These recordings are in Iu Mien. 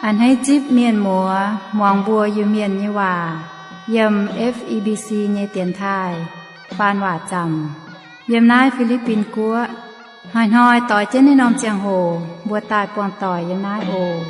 A'hneiv zipv mienh muoz muangx mbuo Iu-Mienh nyei waac yiem F E B C nyei dienx taaih faan waac zaamc yiem naaiv Fi^li^bin Guoqv. Hnoi-hnoi doix jienv naaiv norm ziangh hoc mbuo daaih buangh doic yiem naaiv oc.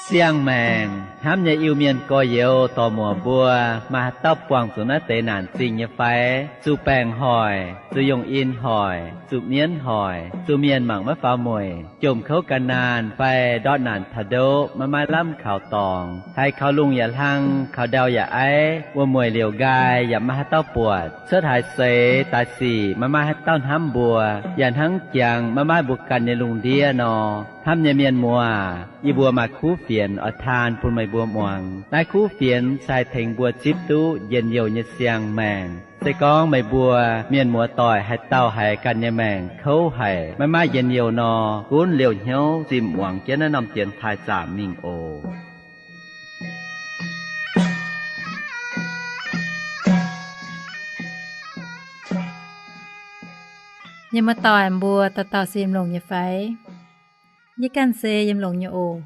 Siang-maengc hnamv nyei Iu-Mienh gorx-youz dorc-muoc mbuo, maaih haaix dauh buangh zuqc naaiv deix naanc zingh nyei fai? Zuqc baengc hoic, zuqc yongh in hoic, zuqc mienv hoic, zuqc mienh mangc maiv faaux mueic, jomc kouv gan naanh fai ndortv naanc taux ndoqv maiv maaih lamh kaux dorngx, haiz kaux lungh yaac hlang, kaux ndau yaac aiv, wuom-mueic liouc nqaai yaac maiv maaih haaix dauh buatc, cuotv haaix seix daaih sic maiv maaih haaix dauh hnamv mbuo, yaac hnangv jangx maiv maaih mbuo ganh nyei lungh ndiev nor. Hnamv nyei mienh muoz, yie mbuo maaih kuv fienx oix taan bun meih mbuo muangx. Naaiv kuv fienx se haih tengx mbuo zipv duqv njien-youh nyei siang-maengc. Se gorngv meih mbuo mienh muoz-doic haaix dauh haiz ganh nyei maengc kouv haic, maiv maaih njien-youh nor, gunv liouh hnyouv zimh muangx jienv naaiv norm dienx taaih zaamc mingh oc. Mienh muoz-doic mbuo dauh dauh se yiem longx nyei fai? Yie ganh se yiem longx nyei oc.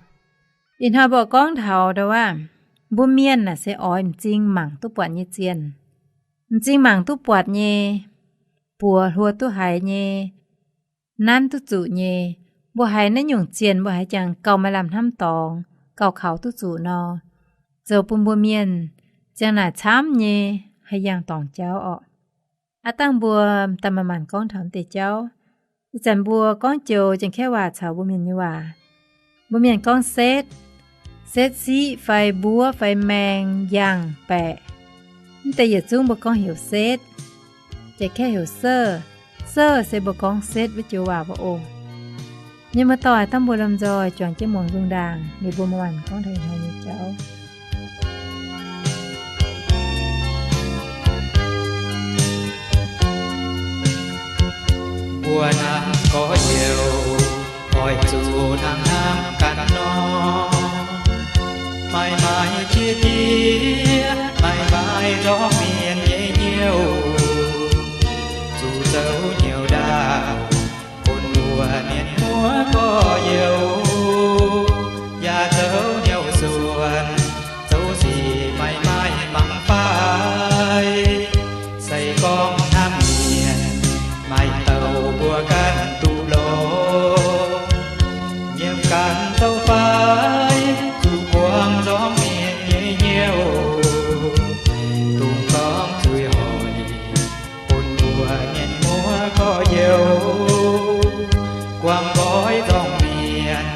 Ih hnoi mbuo gorngv taux ndau wuov, mbuo mienh naaic se oix m'zing mangc duqv buatc nyei zienh. M'zing mangc duqv buatc nyei, buoz hluo duqv haiz nyei, nanv duqv zuqc nyei, mbuo haiz naaiv nyungc zienh mbuo haiz jangx gauh maaih lamh hnamv dorngx, gauh kaux duqv zuqc nor, zoux bun mbuo mienh ziang naaic camv nyei haih yangh dorngc jauv orqc. Aav dangh mbuo daaih manc-manc gorngv taux deix jauv. Ih zanc mbuo gorngv joux Janx-Kaeqv waac caux mbuo mienh nyei waac. Mbuo mienh gorngv setv, setv siqv fai mbuov fai maeng, yangh, baeqc. Mv deix yietc zungv mbuo gorngv heuc setv. Janx-Kaeqv heuc serv. Serv se mbuo gorngv setv wuov joux waac mbuo oc. Mienh muoz-doic, dangh mbuo lomh nzoih juangc jienv muangx nzung ndaangc, liuz mbuo manc-manc gorngv taux ih hnoi nyei jauv. Mbuo hnamv gorx-youz, oix zuqc hnangv hnamv ganh nor. Maaih maaih qiex jiez, maaih maaih nzorng mienh nyei hnyouv, zuqc zoux hnyouv ndaauv bun mbuo mienh muoz gorx-youz, yaac zoux hnyouv suonc, zoux sic maaih maaih mangc fai. Se gorngv hnamv mienh, maaih douc mbuo ganh duqv longx, nyiemc ganh zoux fai, zuqc buangh nzorng mienh nyei hnyouv, dongh gorngv zuiz hoic bun mbuo mienh muoz gorx-youz, guangc nqoi nzorng mienh,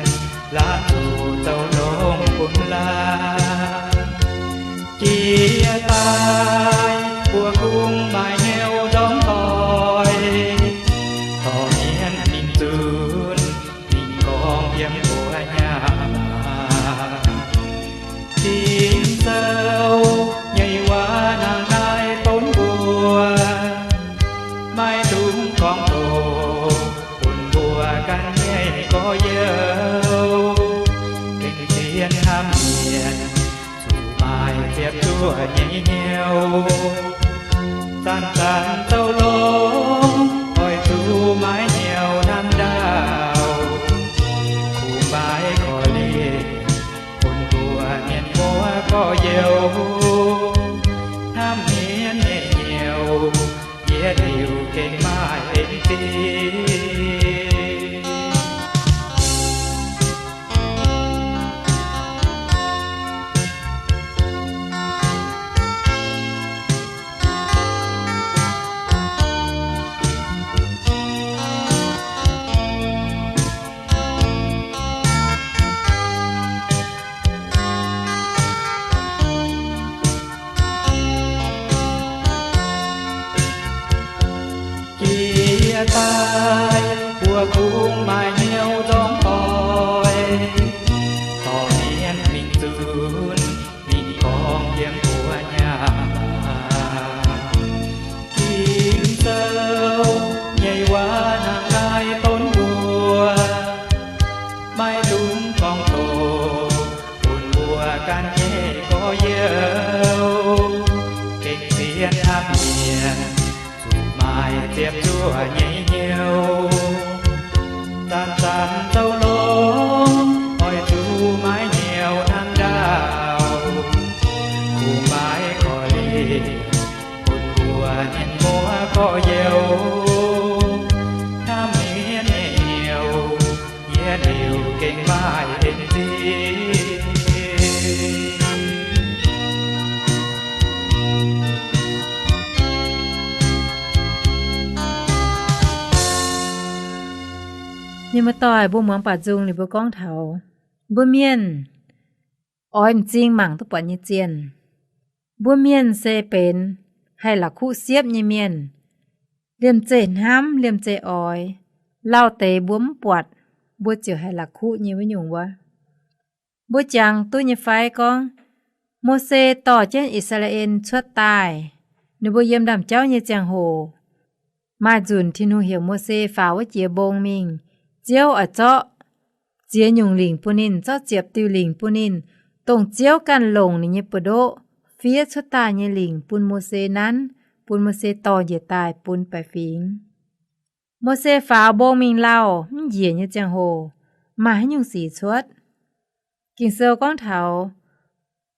laanh zuqc zoux longx bun laanh. Jiex daaih mbuo kungx maaih hnyouv nzorng doic, dorh mienh mingh zunc, mingh gorngv yiem mbuo hnyangx. Ging-Sou nyei waac hnangv naaiv donv mbuo, maiv dungx gorngv doqc bun mbuo ganh nyei gorx-youz. Gengh zien hnamv mienh, zuqc maaih ziepc zuoqv nyei hnyouv. Zanc-zanc zoux longx, oix zuqc maaih hnyouv hnamv ndaauv, kungx maaih korv-lienh bun mbuo mienh muoz gorx-youz. Hnamv mienh nyei hnyouv, yietc liuz gengh maaih en zingh. Jiex daaih mbuo kungx maaih hnyouv nzorng doic, dorh mienh mingh zunc, mingh gorngv yiem mbuo hnyangx. Ging-Sou nyei waac hnangv naaiv donv mbuo, maiv dungx gorngv doqc bun mbuo ganh nyei gorx-youz. Gengh zien hnamv mienh, zuqc maaih ziepc zuoqv nyei hnyouv. Zanc-zanc zoux longx oix zuqc maiv nyauv hnangv ndaauv, kungx maiv korv-lienh bun mbuo mienh muoz gorx-youz. Hnamv mienv nyei hnyouv, yie liuz gengh maaih en zingh. Mienh muoz-doic, mbuo muangx baac nzung liuz mbuo gorngv taux mbuo mienh oix m'zing mangc duqv buatc nyei zienh. Mbuo mienh se benx haih la'kuqv siepv nyei mienh. Liemh zeih hnamv, liemh zeih oix, lauh deix mbuo mv buatc, mbuo ziouc haih la'kuqv nyei wuov nyungc wuov. Mbuo jangx duqv nyei fai gorngv, Mose dorh jienv I^saa^laa^en cuotv daaih, ninh mbuo yiem ndaamv-jauv nyei ziangh hoc, maaih nzunc Tin-Hungh heuc Mose faaux wuov jiex mbong mingh, Ziouv oix zorqv ziex nyungc lingc bun ninh, zorqv ziepc diuh lingc bun ninh, dongh Ziouv ganh longc ninh nyei buoz-ndoqv fiev cuotv daaih nyei lingc bun Mose nanv, bun Mose dorh njiec daaih bun baeqc fingx. Mose faaux mbong mingh lauh mv njiec nyei ziangh hoc, maaih haaix nyungc sic cuotv? Ging-Sou gorngv taux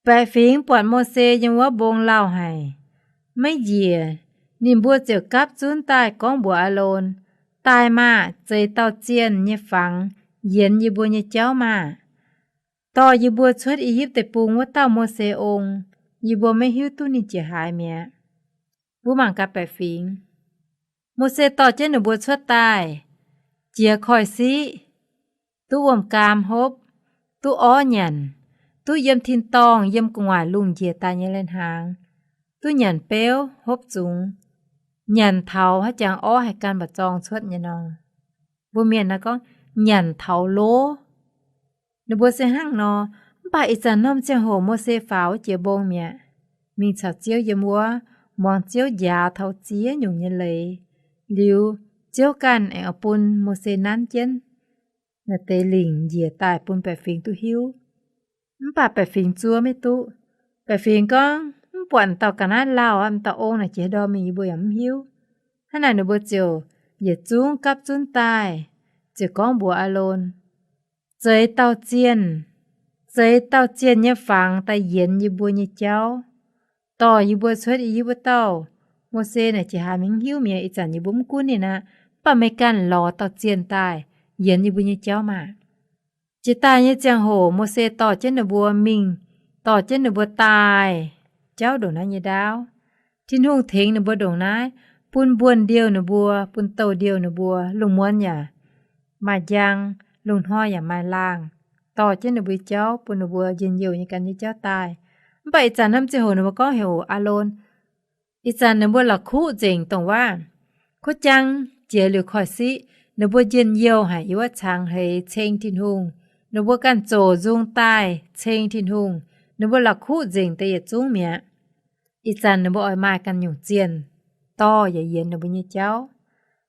baeqc fingx buatc Mose yiem wuov mbong lauh haic, maiv njiec, ninh mbuo ziouc gapv zunv daaih gorngv mbuox Aalon, Daaih maah! Zeix dauh zienh nyei fangx yienx yie mbuo nyei jauv maah! Dorh yie mbuo cuotv I^yipv Deic-Bung wuov dauh Mose ong, yie mbuo maiv hiuv duqv ninh jiex haaix mi'aqv. Mbuo mangc gaax baeqc fingx. Mose dorh jienv ninh mbuo cuotv daaih, jiex koiv-siqv, duqv wuom-gaam hopv, duqv orv nyanc, duqv yiem tin-dorngh, yiem gu'nguaaic lungh njiec daaih nyei lai-hnaangx, duqv nyanc beuv hopv zungx, nyanc taux haaix jangx orv haih gan mba'zorng cuotv nyei nor. Mbuo mienh naaiv gorngv nyanc taux lov. Ninh mbuo se hnangv nor, mv baac ih zanc norm ziangh hoc Mose faaux wuov jiex mbong mi'aqv, mingh caux Ziouv yiem wuov, muangx Ziouv njaaux taux ziex nyungc nyei leiz liuz, Ziouv ganh aengx oix bun Mose nanv jienv naaiv deix lingc njiec daaih bun baeqc fingx duqv hiuv. Mv baac baeqc fingx zuov maiv duqv. Baeqc fingx gorngv, Mv buatc m'dauh ga'naaiv lauh aqv, m'dauh ong naaic jiex haaix ndorm mingh yie mbuo yaac mv hiuv. Hnangv naaic ninh mbuo ziouc yietc zungv gapv zunv daaih, ziouc gorngv mbuox Aalon, Zeix dauh zienh, zeix dauh zienh nyei fangx daaih yienx yie mbuo nyei jauv. Dorh yie mbuo cuotv I^yipv wuov dauh Mose naaic jiex haaix mingh mv hiuv mi'aqv. Ih zanc yie mbuo mv gunv ninh aqv, mv baac meih ganh lorz dauh zienh daaih yienx yie mbuo nyei jauv maah! Jiex daaih nyei ziangh hoc Mose dorh jienv ninh mbuo mingh, dorh jienv ninh mbuo daaih jauv ndongc naaiv nyei ndaauv. Tin-Hungh tengx ninh mbuo ndongc naaiv, bun mbuonx ndiouh ninh mbuo, bun douh ndiouh ninh mbuo, lungh muonz yaac maaih njang, lungh hnoi yaac maaih laangh, dorh jienv ninh mbuo nyei jauv bun ninh mbuo njien-youh nyei gan nyei jauv daaih. Mv baac ih zanc norm ziangh hoc ninh mbuo gorngv heuc Aalon, ih zanc ninh mbuo la'kuqv nzengc dongh waav, kuv jang jiex liuz koiv-siqv, ninh mbuo njien-youh haic yiem wuov cangx hleix ceng Tin-Hungh. Ninh mbuo ganh zoqc nzung daaih ceng Tin-Hungh. Ninh mbuo la'kuqv nzengc deix yietc zungv mi'aqv. Ih zanc ninh mbuo oix maaih ganh nyungc zienh dorh yaac yienx ninh mbuo nyei jauv.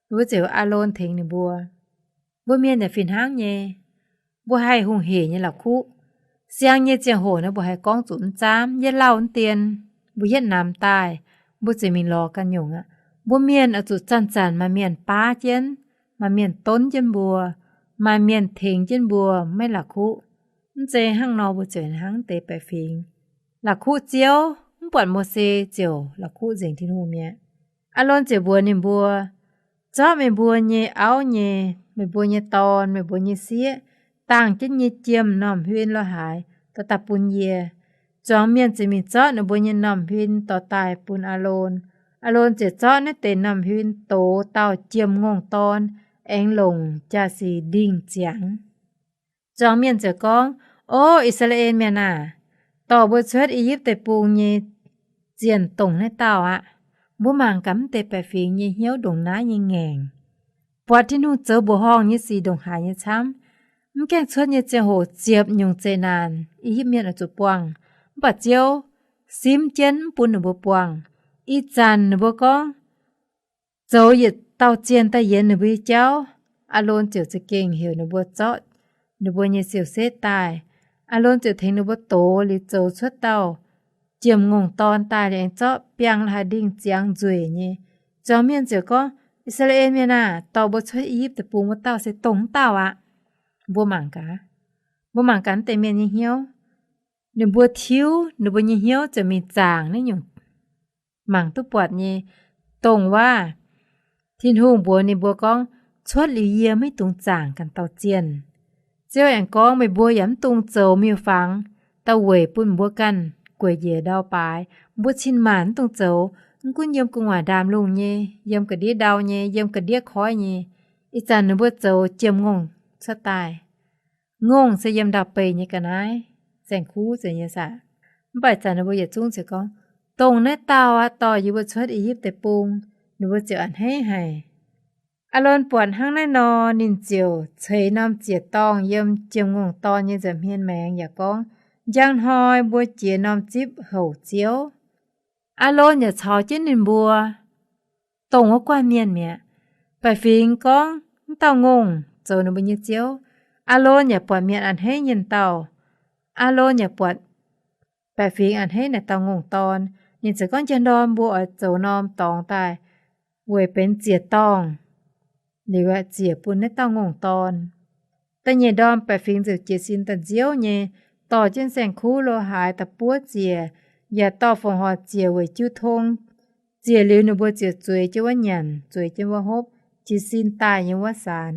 Ninh mbuo ziouc Aalon tengx ninh mbuo. Mbuo mienh yaac fih hnangv nyei. Mbuo haih hungh heic nyei la'kuqv. Siang nyei ziangh hoc naaiv mbuo haih gorngv zuqc mv zaamv, yietv lauh mv dien, mbuo yietv namx daaih, mbuo ziouc mingh lorz ganh nyungc aqv. Mbuo mienh oix zuqc zanc-zanc maaih mienh baav jienv, maaih mienh donv jienv mbuo, maaih mienh tengx jienv mbuo maiv la'kuqv. Mv zeiz hnangv nor mbuo ziouc hnangv deix baeqc fingx. La'kuqv Ziouv, mv buatc Mose ziouc la'kuqv nzengc Tin-Hungh mi'aqv. Aalon ziouc mbuox ninh mbuo, Zorqv meih mbuo nyei auv nyei, meih mbuo nyei dorn, meih mbuo nyei sieqv, dangh jienv nyei jiem, normh huin, lorh haaix, dorh daaih bun yie. Zuangx mienh ziouc mingh zorqv ninh mbuo nyei normh huin dorh daaih bun Aalon. Aalon ziouc zorqv naaiv deix normh huin dox dauh jiem-ngongh dorn, aengx longc jaa-sic ndingh ziangx. Zuangx mienh ziouc gorngv, O I^saa^laa^en Mienh aah! Dorh mbuo cuotv I^yipv Deic-Bung nyei zienh dongh naaiv dauh aqv. Mbuo mangc gaax mv deix baeqc fingx nyei hnyouv ndongc naaiv nyei ngaengc. Buatc Tin-Hungh zoux mbuoqc horngh nyei sic ndongc haaix nyei camv, mv gaengh cuotv nyei ziangh hoc ziepc nyungc zeqc naanc I^yipv Mienh oix zuqc buangh, mv baac Ziouv simv jienv mv bun ninh mbuo buangh. Ih zanc ninh mbuo gorngv zoux yietc dauh zienh daaih yienx ninh mbuo nyei jauv. Aalon ziouc za'gengh heuc ninh mbuo zorqv ninh mbuo nyei siou-setv daaih. Aalon ziouc tengx ninh mbuo dox liuz zoux cuotv dauh jiem-ngongh dorn daaih, liuz aengx zorqv biangh la'haaix ndingh ziangx nzueic nyei. Zuangx mienh ziouc gorngv, I^saa^laa^en Mienh aah! Dorh mbuo cuotv I^yipv Deic-Bung wuov dauh se dongh wuov dauh aqv. Mbuo mangc gaax, mbuo mangc gaax naaiv deix mienh nyei hnyouv. Ninh mbuo tiuv ninh mbuo nyei hnyouv ziouc mingh zaangc naaiv nyungc mangc duqv buatc nyei, dongh wuov Tin-Hungh mbuox ninh mbuo gorngv, Cuotv liuz yie maiv dungx zaangc ganh dauh zienh. Ziouv aengx gorngv, Meih mbuo yaac maiv dungx zoux miuc-fangx, da'weic bun mbuo ganh gueic njiec ndau baaix. Mbuo cin-maanc maiv dungx zoux, maiv gunv yiem gu'nguaaic ndaamv-lungh nyei, yiem ga'ndiev ndau nyei, yiem ga'ndiev koiv nyei. Ih zanc ninh mbuo zoux jiem-ngongh cuotv daaih. Ngongh se yiem ndau-beih nyei ga'naaiv, saeng-kuv nzengc nyei saah? Mv baac ih zanc ninh mbuo yietc zungv ziouc gorngv, Dongh naaiv dauh aqv, dorh yie mbuo cuotv I^yipv Deic-Bung. Ninh mbuo ziouc a'hneiv haic. Aalon buatc hnangv naaiv nor, ninh ziouc ceix norm ziec-dorngh yiem jiem-ngongh dorn nyei nza'hmien maengx yaac gorngv, Njang hnoi mbuo jiex norm zipv houc Ziouv. Aalon yaac caux jienv ninh mbuo dongh wuov guanh mienh mi'aqv. Baeqc fingx gorngv, Mv dauh ngongh zoux ninh mbuo nyei ziouv. Aalon yaac buatc mienh a'hneiv nyei dauh. Aalon yaac buatc baeqc fingx a'hneiv naaic dauh ngongh dorn. Ninh ziouc gorngv, Njang ndorm mbuo oix zoux norm dorngx daaih weic benx ziec-dorngh, liuz ziec bun naaiv dauh ngongh dorn. Da'nyeic ndorm baeqc fingx ziouc jiez sin daaih nziouv nyei, dorh jienv saeng-kuv lo haaix da'buov ziec, yaac dorh fongc horc ziec weic jiu tong. Ziec liuz ninh mbuo ziouc zueiz jienv wuov nyanc, zueiz jienv wuov hopv, jiez sin daaih nyei wuov saanx.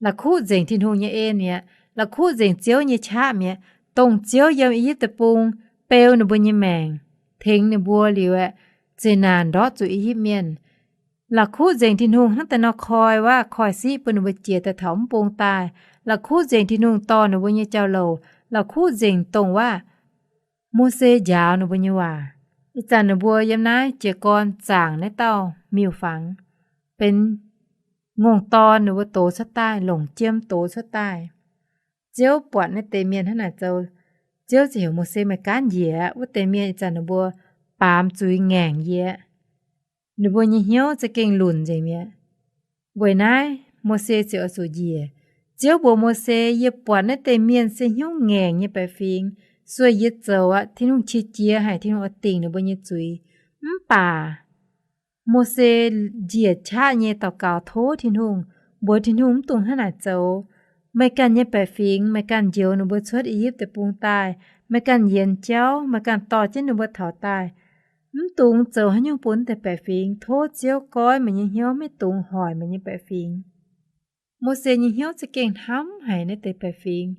La'kuqv nzengc Tin-Hungh nyei en mi'aqv. La'kuqv nzengc Ziouv nyei qaqv mi'aqv. Dongh Ziouv yiem I^yipv Deic-Bung beu ninh mbuo nyei maengc, tengx ninh mbuo liuz aeqv, zeqc naanc ndortv zuqc I^yipv Mienh. La'kuqv nzengc Tin-Hungh hnangv daaih nor koi waac koiv-siqv bun ninh mbuo jiex daaih taux mv bung daaih. La'kuqv nzengc Tin-Hungh dorh ninh mbuo nyei jauv-louc. La'kuqv nzengc dongh waac Mose njaaux ninh mbuo nyei waac. Ih zanc ninh mbuo yiem naaiv jiez gorn zaangc naaiv dauh miuc-fangx, benx ngongh dorn ninh mbuo dox cuotv daaih, longc jiem dox cuotv daaih. Ziouv buatc naaiv deix mienh hnangv naaic zoux, Ziouv ziouc heuc Mose, Meih gaanv njiec aqv. Wuov deix mienh ih zanc ninh mbuo baamz zuiz ngaengc yie aqv. Ninh mbuo nyei hnyouv za'gengh lunc nzengc mi'aqv. Weic naaiv Mose ziouc oix zuqc njiec. Ziouv mbuox Mose, Yie buatc naaiv deix mienh se hnyouv ngaengc nyei baeqc fingx, sueih yie zoux aqv. Tin-Hungh qiex jiez haic, Tin-Hungh oix dingc ninh mbuo nyei zuiz. Mv baac Mose njiec qaqv nyei daux gaux tov Tin-Hungh, mbuox Tin-Hungh, Mv dungx hnangv naaic zoux. Meih ganh nyei baeqc fingx, meih ganh njoux ninh mbuo cuotv I^yipv Deic-Bung daaih, meih ganh yienx jauv, meih ganh dorh jienv ninh mbuo taux daaih. Mv dungx zoux haaix nyungc bun naaiv deix baeqc fingx. Tov Ziouv goiv meih nyei hnyouv, maiv dungx hoic meih nyei baeqc fingx. Mose nyei hnyouv za'gengh hnamv haic naaiv deix baeqc fingx.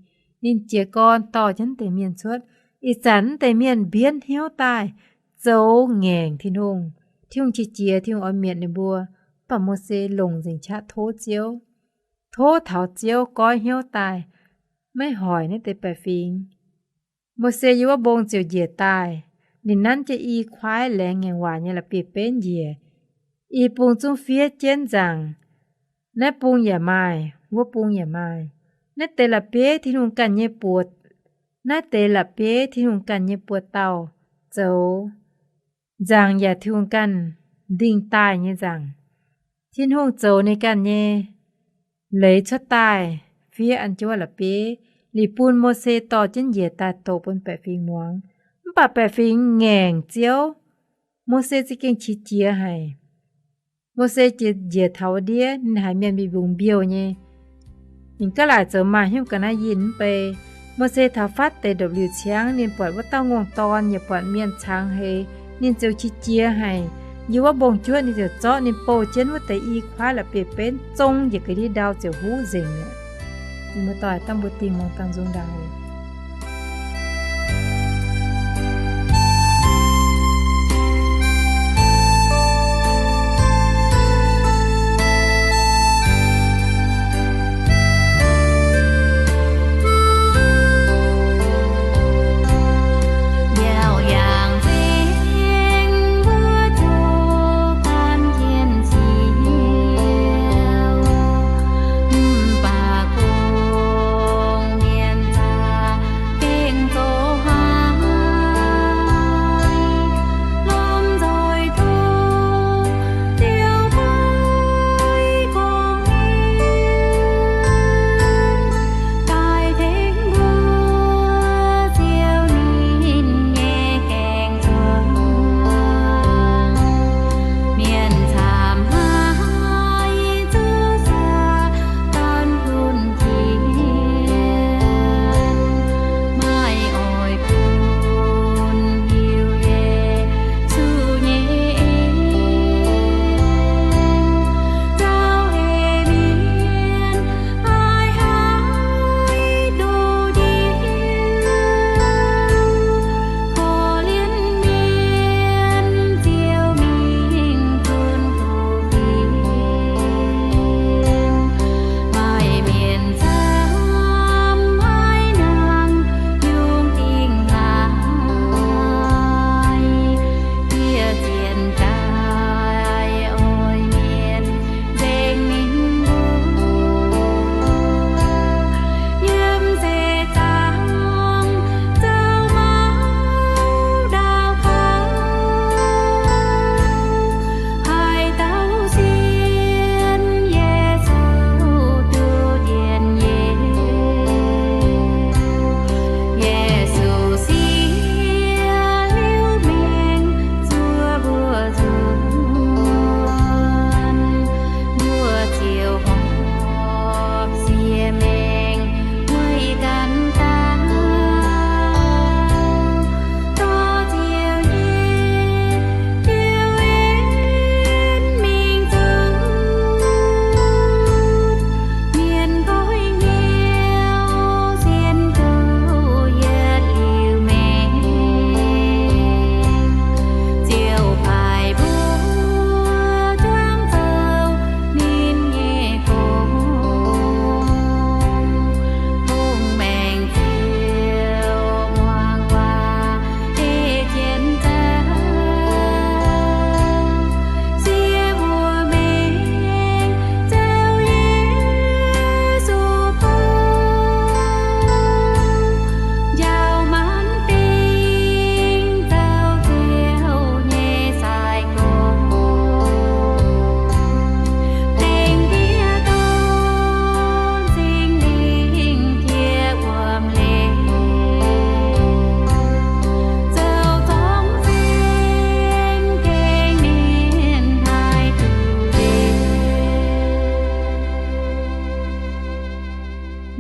Ninh jiez gorn dorh jienv naaiv deix mienh cuotv. Ih zanc naaiv deix mienh mbienv hnyouv daaih, zoux ngaengc Tin-Hungh. Tin-Hungh qiex jiez, Tin-Hungh oix mietc ninh mbuo. Mv baac Mose longc nzengc qaqv tov Ziouv, tov taux Ziouv goiv hnyouv daaih, maiv hoic naaiv deix baeqc fingx. Mose yiem wuov mbong ziouc njiec daaih. Ninh nanv jienv i kuaaiv laengz ngaengc waac nyei la'bieiv-benv njiec. I bung zungv fiev jienv nzaangc. Naaiv bung yaac maaih, wuov bung yaac maaih. Naaiv deix la'bieiv Tin-Hungh ganh nyei buoz, naaiv deix la'bieiv Tin-Hungh ganh nyei buoz-dauh zoux. Nzaangc yaac Tin-Hungh ganh ndingh daaih nyei nzaangc. Tin-Hungh zoux ninh ganh nyei leiz cuotv daaih, fiev an jienv wuov la'bieiv, liuz bun Mose dorh jienv njiec daaih doqc bun baeqc fingx muangx. Mv baac baeqc fingx ngaengc Ziouv. Mose za'gengh qiex jiez haic. Mose jiex njiec taux wuov ndiev, ninh haiz mienh mbiungc-mbiouh nyei. Ninh gaav laaic zoux maaih hnyouv ga'naaiv yinh mv bei. Mose taux fatv deix ndopv-liuh ciangv, ninh buatc wuov dauh ngongh dorn yaac buatc mienh cangx heix, ninh ziouc qiex jiez haic. Yiem wuov mbong-juoqv ninh ziouc zorqv ninh bouh jienv wuov deix i kuaaiv la'bieiv-benv zong njiec ga'ndiev ndau ziouc huv nzengc mi'aqv. Muoz-doic, dangh mbuo dingh muangx dangh nzung ndaangc oc.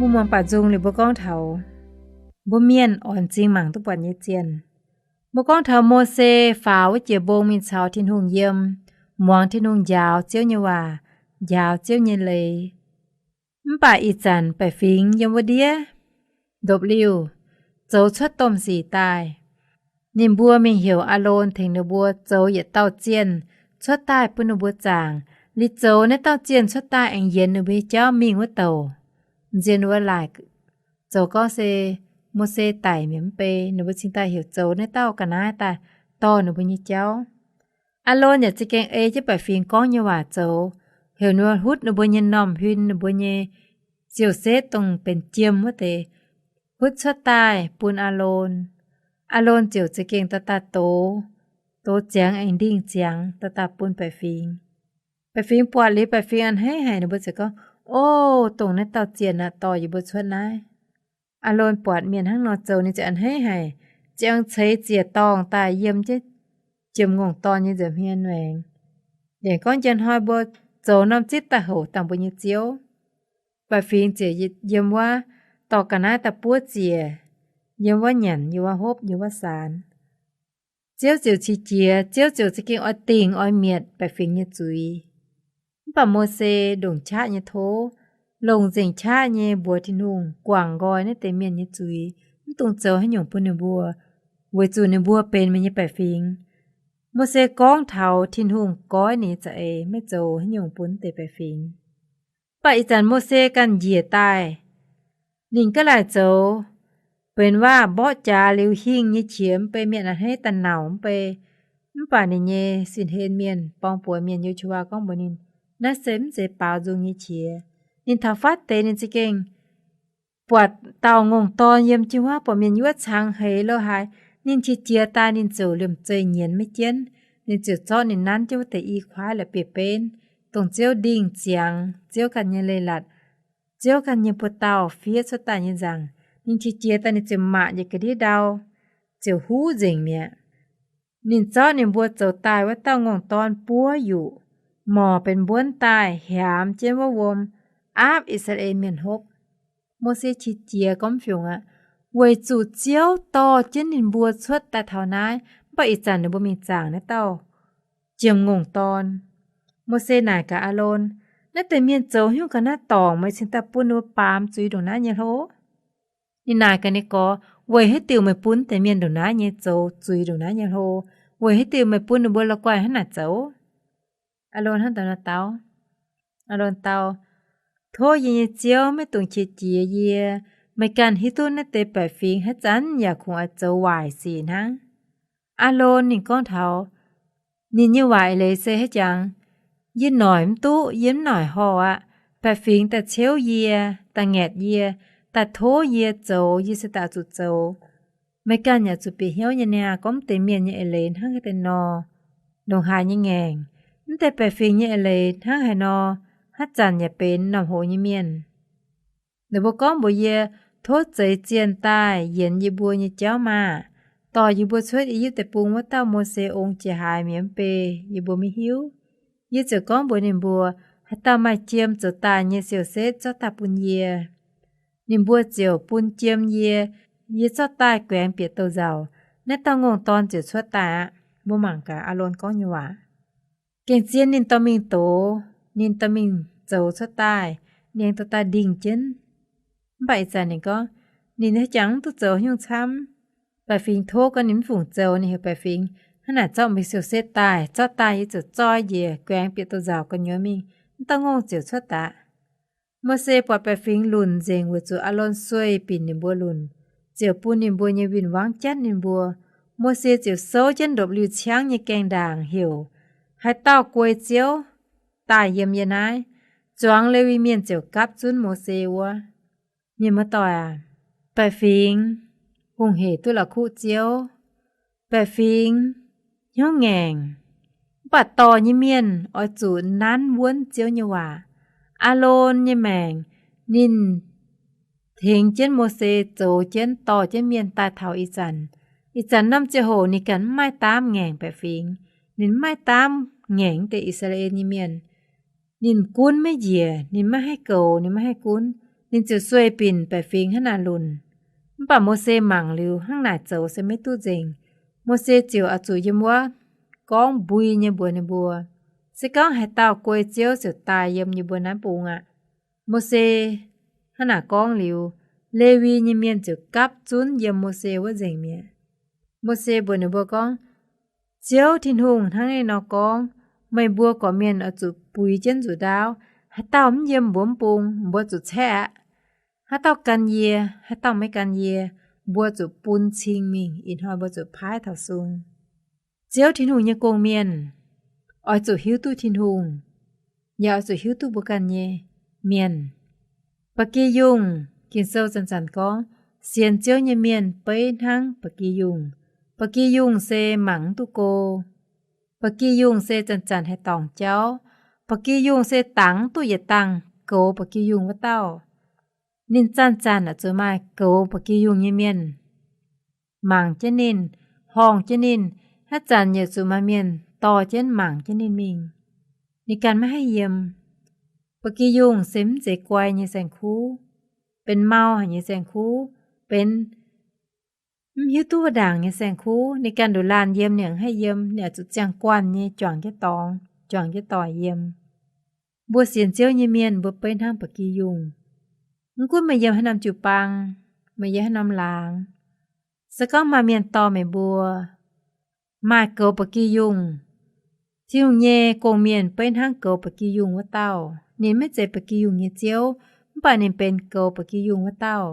Mbuo muangx baaux nzung liuz mbuo gorngv taux mbuo mienh oix m'zing mangc duqv buatc nyei zienh. Mbuo gorngv taux Mose faaux wuov jiex mbong mingh caux Tin-Hungh yiem, muangx Tin-Hungh njaaux Ziouv nyei waac, njaaux Ziouv nyei leiz. Mv baac ih zanc baeqc fingx yiem wuov ndiev ndopv-liuh zoux cuotv domh sic daaih. Ninh mbuo mingh heuc Aalon tengx ninh mbuo zoux yietc dauh zienh cuotv daaih bun ninh mbuo zaangc. Liuz zoux naaiv dauh zienh cuotv daaih aengx yienx ninh mbuo nyei jauv mingh wuov douc. M'nziex wuov laaic zoux gorngv se Mose daic mi'aqv mv bei, ninh mbuo cingx daaih heuc zoux naaiv dauh ga'naaiv daaih dorh ninh mbuo nyei jauv. Aalon yaac za'gengh ei jienv baeqc fingx gorngv nyei waac zoux, heuc ninh mbuo hutv ninh mbuo nyei m'normh huin, ninh mbuo nyei siou-setv dongh benx jiem wuov deix, hutv cuotv daaih bun Aalon. Aalon ziouc za'gengh daaih daaih dox, dox ziangx aengx ndingh ziangx daaih daaih bun baeqc fingx. Baeqc fingx buatc liuz, baeqc fingx a'hneiv haic. Ninh mbuo ziouc gorngv, O, dongh naaiv dauh zienh aqv, dorh yie mbuo cuotv naaiv. Aalon buatc mienh hnangv nor zoux, ninh ziouc a'hneiv haic, ziouc aengx ceix ziec-dorngh daaih yiem jienv jiem-ngongh dorn nyei nza'hmien maengx, aengx gorngv, Njang hnoi mbuo zoux norm zipv daaih houc dangh mbuo nyei ziouv. Baeqc fingx ziouc yiem wuov dorh ga'naaiv daaih buov ziec, yiem wuov nyanc, yiem wuov hopv, yiem wuov saanx. Ziouv ziouc qiex jiez, Ziouv ziouc za'gengh oix dingc oix mietc baeqc fingx nyei zuiz. Mv baac Mose ndongc qaqv nyei tov, longc nzengc qaqv nyei mbuox Tin-Hungh guangc nqoi naaiv deix mienh nyei zuiz, mv dungx zoux haaix nyungc bun ninh mbuo, weic zuqc ninh mbuo benx meih nyei baeqc fingx. Mose gorngv taux Tin-Hungh goiv ninh nyei za'eix, maiv zoux haaix nyungc bun naaiv deix baeqc fingx. Mv baac ih zanc Mose ganh njiec daaih, ninh gaav laaic zoux, benx waac mborqv jaax liuz hingh nyei qiex mv bei, mienh a'hneiv daaih nauc mv bei. Mv baac ninh nyei sin-hlen mienh, borng-buoz mienh Yo^su^waa gorngv mbuox ninh, Naaiv se mv zeiz baaux nzung nyei qiex. Ninh taux fatv deix ninh za'gengh buatc dauh ngongh dorn yiem jienv wuov, buatc mienh yuov cangx heix lo haaix, ninh qiex jiez daaih ninh ziouc liemh zeih nyienz maiv jienv. Ninh ziouc zorqv ninh nanv jienv wuov deix i kuaaiv la'bieiv-benv, dongh Ziouv ndingh ziangx, Ziouv ganh nyei leiz-latc, Ziouv ganh nyei buoz-dauh fiev cuotv daaih nyei nzaangc. Ninh qiex jiez daaih ninh ziouc maac yietc ga'ndiev ndau, ziouc huv nzengc mi'aqv. Ninh zorqv ninh mbuo zoux daaih wuov dauh ngongh dorn buov yuqc, morc benx mbuonv daaih hiaamx jienv wuov wuom, aapv I^saa^laa^en Mienh hopv. Mose qiex jiez gorngv fiungc aqv, weic zuqc Ziouv dorh jienv ninh mbuo cuotv daaih taux naaiv, mv baac ih zanc ninh mbuo mingh zaangc naaiv dauh jiem-ngongh dorn. Mose naaic gaax Aalon, Naaiv deix mienh zoux haaix nyungc ga'naaiv dorngc meih cingx daaih bun ninh mbuo baamz zuiz ndongc naaiv nyei hlo? Ninh naaic gaax ninh gorx, Weic haaix diuc meih bun deix mienh ndongc naaiv nyei zoux zuiz ndongc naaiv nyei hlo? Weic haaix diuc meih bun ninh mbuo la'guaih hnangv naaic zoux? Aalon hnangv dau nor dau, Aalon dau, Tov yie nyei Ziouv maiv dungx qiex jiez yie. Meih ganh hiuv duqv naaiv deix baeqc fingx haaix zanc yaac kungx oix zoux waaic sic hnangv. Aalon ninh gorngv taux ninh nyei waac eix leiz se haaix jangx, Yie noic mv duqv, yie mv noic horh aqv. Baeqc fingx daaih ceuv yie, daaih ngaetc yie, daaih tov yie zoux, yie se daaih zuqc zoux. Meih ganh yaac zuqc bieqc hnyouv nyei niaa, gorngv deix mienh nyei eix leiz hnangv haaix deix nor, ndongc haaix nyei ngaengc. Mv deix baeqc fingx nyei eix leiz hnangv haaix nor, haaix zanc yaac benx norm hoz nyei mienh. Ninh mbuo gorngv mbuox yie, Tov zeix zienh daaih yienx yie mbuo nyei jauv maah! Dorh yie mbuo cuotv I^yipv Deic-Bung wuov dauh Mose ong jiex haaix mi'aqv mv bei, yie mbuo maiv hiuv. Yie ziouc gorngv mbuox ninh mbuo, Haaix dauh maaih jiem zoux daaih nyei siou-setv zorqv daaih bun yie. Ninh mbuo ziouc bun jiem yie. Yie zorqv daaih guaengx bieqc douz-nzauc. Naaiv dauh ngongh dorn ziouc cuotv daaih aqv. Mbuo mangc gaax Aalon gorngv nyei waac. Gengh zien ninh dorh mingh doz, ninh dorh mingh zoux cuotv daaih, ninh dorh daaih ndingh jienv. Mv baac ih zanc ninh gorngv, ninh haaix jangx mv duqv zoux haaix nyungc camv. Baeqc fingx tov gorngv ninh mv fungc zoux, ninh heuc baeqc fingx, Hnangv naaic zorqv meih siou-setv daaih. Zorqv daaih yie ziouc zoi njiec guaengx bieqc douz-nzauc gu'nyuoz mingh. Mv dauh ngongh ziouc cuotv daaih. Mose buatc baeqc fingx lunc nzengc weic zuqc Aalon sueih binc ninh mbuo lunc, ziouc bun ninh mbuo nyei win-wangv jatv ninh mbuo. Mose ziouc souv jienv ndopv-liuh ciangv nyei gaengh ndaangc heuc, Haaix dauh guei Ziouv daaih yiem yie naaiv? Zuangx Lewi Mienh ziouc gapv zunv Mose wuov. Mienh muoz-doic aac, baeqc fingx hungh hec duqv la'kuqv Ziouv. Baeqc fingx hnyouv ngaengc, mv baac dorh nyei mienh oix zuqc nanv wuonv Ziouv nyei waac. Aalon nyei maengc, ninh tengx jienv Mose zoux jienv dorh jienv mienh daaih taux ih zanc. Ih zanc norm ziangh hoc ninh ganh mv maaih daamv ngaengc baeqc fingx. Ninh mv maaih daamv ngaengc deix I^saa^laa^en nyei mienh. Ninh gunv maiv njiec, ninh maiv haih goux, ninh maiv haih gunv. Ninh ziouc sueih binc baeqc fingx hnangv naaic lunc. Mv baac Mose mangc liuz hnangv naaic zoux se maiv duqv nzengc. Mose ziouc oix zuqc yiem wuov gorngv mbui nyei mbuox ninh mbuo, se gorngv haaix dauh guei Ziouv ziouc daaih yiem yie mbuo naaiv bung aqv. Mose hnangv naaic gorngv liuz, Lewi nyei mienh ziouc gapv zunv yiem Mose wuov nzengc mi'aqv. Mose mbuox ninh mbuo gorngv, Ziouv Tin-Hungh hnangv naaiv nor gorngv, meih mbuo gorqv-mienh oix zuqc buix jienv nzuqc ndaauv. Haaix dauh mv yiem mbuo mv bung, mbuo zuqc caeqv aqv. Haaix dauh gan yie, haaix dauh maiv gan yie, mbuo zuqc bun cing mingh, ih hnoi mbuo zuqc paaiv taux sung. Ziouv Tin-Hungh nyei gong-mienh oix zuqc hiuv duqv Tin-Hungh, yaac oix zuqc hiuv duqv mbuo ganh nyei mienh. Ba'gi yungh, Ging-Sou zanc-zanc gorngv, sienx Ziouv nyei mienh beiv hnangv ba'gi yungh. Ba'gi yungh se mangc mv duqv go. Ba'gi yungh se zanc-zanc haih dorngc jauv. Ba'gi yungh se dangx mv duqv yietc dangh goux ba'gi yungh wuov dauh. Ninh zanc-zanc oix zuqc maaih goux ba'gi yungh nyei mienh mangc jienv ninh, horngh jienv ninh. Haaix zanc yaac zuqc maaih mienh dorh jienv mangc jienv ninh mingh. Ninh ganh maiv haih yiem. Ba'gi yungh se mv zeiz guai nyei saeng-kuv, benx mau haic nyei saeng-kuv, benx mv hiuv duqv wuov ndaangc nyei saeng-kuv. Ninh ganh nduqc laanh yiem, ninh mv haih yiem. Ninh oix zuqc ziangh guanh nyei juangc jienv dorngx, juangc jienv doic yiem. Mbuo sienx Ziouv nyei mienh, mbuo beiv hnangv ba'gi yungh. Mv gunv meih yiem haaix norm jiu-baang, meih yiem haaix norm laangz, se gorngv maaih mienh dorh meih mbuo maaih goux ba'gi yungh, Tin-Hungh nyei gong-mienh beiv hnangv goux ba'gi yungh wuov dauh. Ninh maiv zeiz ba'gi yungh nyei ziouv, mv baac ninh benx goux ba'gi yungh wuov dauh.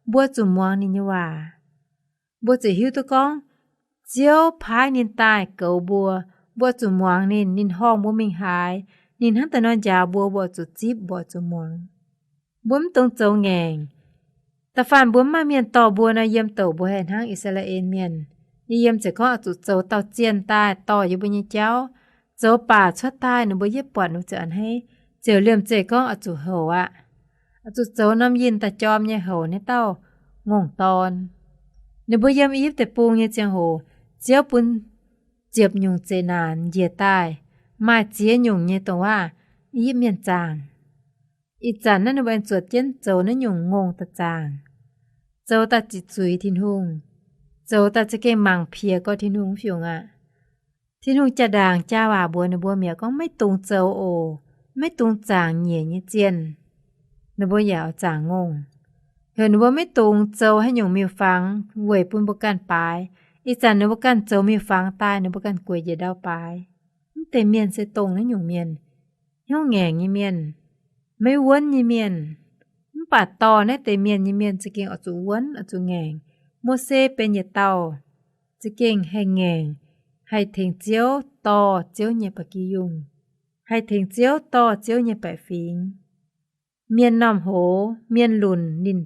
Mbuo zuqc muangx ninh nyei waac. Mbuo zuqc hiuv duqv gorngv Ziouv paaiv ninh daaih goux mbuo. Mbuo zuqc muangx ninh. Ninh horngh mbuo mingh haaix, ninh hnangv daaih nor njaaux mbuo, mbuo zuqc zipv, mbuo zuqc muangx. Mbuo mv dungx zoux ngaengc. Da'faanh mbuo mv maaih mienh dorh mbuo nor, yiem douc mbuo haih hnangv I^saa^laa^en Mienh. Yie yiem ziouc gorngv oix zuqc zoux dauh zienh daaih dorh yie mbuo nyei jauv. Zoux baac cuotv daaih ninh mbuo yietv buatc ninh mbuo ziouc a'hneiv, ziouc liemh zeih gorngv oix zuqc houc aqv. Oix zuqc zoux norm yinh daaih jorm nyei houc naaiv dauh ngongh dorn. Ninh mbuo yiem I^yipv Deic-Bung nyei ziangh hoc, Ziouv bun ziepc nyungc zeqc naanc njiec daaih, maaih ziex nyungc nyei dongh waac I^yipv Mienh zaangc. Ih zanc naaiv ninh mbuo aengx zuotc jienv zoux naaiv nyungc ngongh daaih zaangc, zoux daaih ziqc zuiz Tin-Hungh, zoux daaih za'gengh mangc piex gorx Tin-Hungh mv fiungc aqv. Tin-Hungh jaa-ndaangc jaa waac mbuox ninh mbuo mi'aqv gorngv, maiv dungx zoux oc. Maiv dungx zaangc nyeic nyei zienh. Ninh mbuo yaac oix zaangc ngongh. Heuc ninh mbuo maiv dungx zoux haaix nyungc miuc-fangx weic bun mbuo ganh baaix. Ih zanc ninh mbuo ganh zoux miuc-fangx daaih, ninh mbuo ganh gueic njiec ndau baaix. Mv deix mienh se dongh naaiv nyungc mienh, hnyouv ngaengc nyei mienh, maiv wuonv nyei mienh. Mv baac dorh naaiv deix mienh nyei mienh za'gengh oix zuqc wuonv, oix zuqc ngaengc. Mose benx yietc dauh za'gengh haih ngaengc, haih tengx Ziouv dorh Ziouv nyei ba'gi yungh, haih tengx Ziouv dorh Ziouv nyei baeqc fingx. Mienh normh hoz, mienh lunc ninh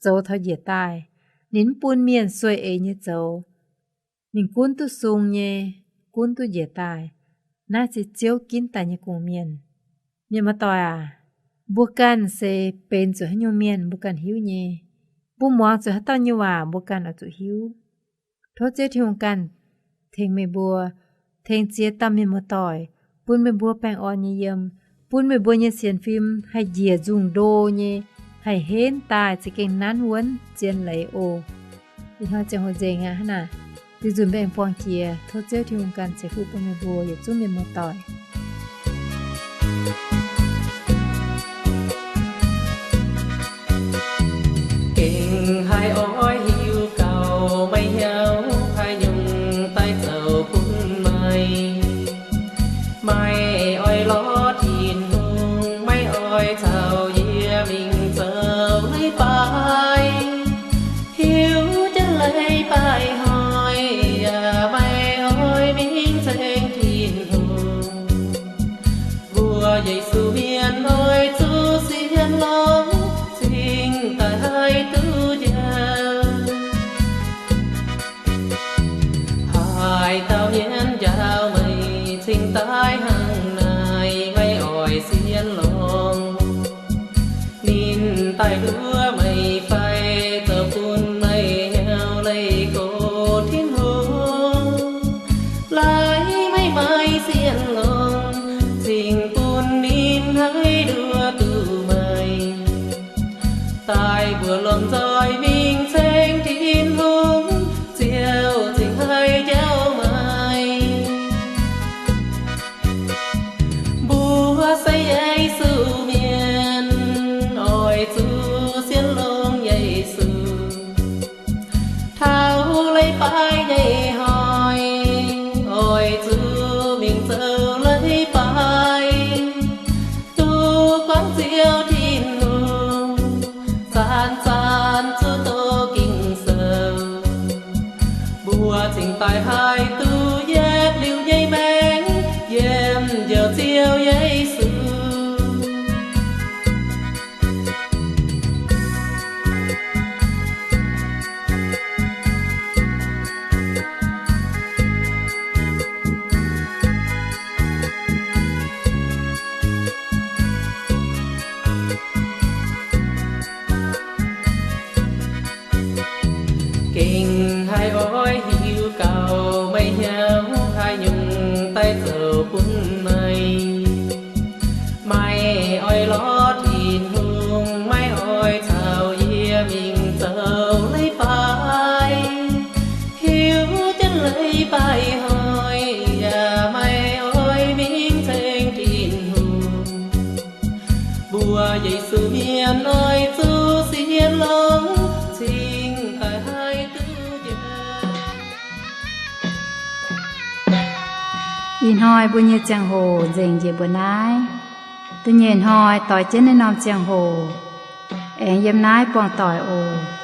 zoux taux njiec daaih, ninh mv bun mienh sueih eix nyei zoux. Ninh gunv duqv sung nyei, gunv duqv njiec daaih. Naaiv se Ziouv ginv daaih nyei gong-mienh. Mienh muoz-doic aac, mbuo ganh se benx zuqc haaix nyungc mienh mbuo ganh hiuv nyei. Mbuo muangx zuqc haaix dauh nyei waac mbuo ganh oix zuqc hiuv. Tov Ziouv Tin-Hungh ganh tengx meih mbuo, tengx ziex dauh mienh muoz-doic, bun meih mbuo baengh orn nyei yiem, bun meih mbuo nyei sienx fim haih njiec nzungh ndo nyei, haih henv daaih za'gengh nanv wuonv zien leiz oc. Ih hnoi ziangh hoc nzengc aqv hnangv naaic. Ziex nzunc mbuo aengx buangh jiex. Tov Ziouv Tin-Hungh ganh ceix fuqv bun meih mbuo yietc zungv mienh muoz-doic. Gengh haih oix hiuv gau, maiv hiuv haaix nyungc daaih zoux bun meih. Maiv oix lorz Tin-Hungh, maiv oix caux yie mingh zoux leiz-baaix. Hiuv jienv leiz-baaix hnoi yaac maiv oix mingh ceng Tin-Hungh. Mbuo Yesu mienh oix zuqc sienx longx, cingx daaih haih duqv njaaux. Haaix dauh nyienz njaaux meih, cingx daaih hnangv naaic, maiv oix sienx longx. Ninh daaih nduov meih fai zoux bun meih hnyouv leih gox Tin-Hungh? Laaix meih maiv sienx longx, cingx bun ninh haiz nduov duqv meih. Mbuo lomh nzoih mingh ceng Tin-Hungh, Ziouv cingx haih njaaux meih. Mbuo se Yesu mienh, oix zuqc sienx longx Yesu. Taux leiz-baaix nyei hnoi, oix zuqc mingh zoux leiz-baaix, duqv buangv Ziouv Tin-Hungh, zanc-zanc zuqc doqc Ging-Sou. Mbuo cingx daaih haih duqv yietv liuz nyei maengc yiem njoux Ziouv Yesu. Gengh haih oix hiuv gauh meih hnyouv haaix nyungc daaih zoux bun meih. Maiv oix lorz Tin-Hungh, maiv oix caux yie mingh zoux leiz-baaix. Hiuv jienv leiz-baaix hnoi yaac maiv oix mingh ceng Tin-Hungh. Mbuo Yesu mienh oix zuqc sienx longx cingx daaih haih duqv njoux. Ih hnoi mbuo nyei ziangh hoc nzengc njiec mbuo naaiv. Da'nyeic hnoi doix jienv naaiv norm ziangh hoc aengx yiem naaiv buangh doic oc.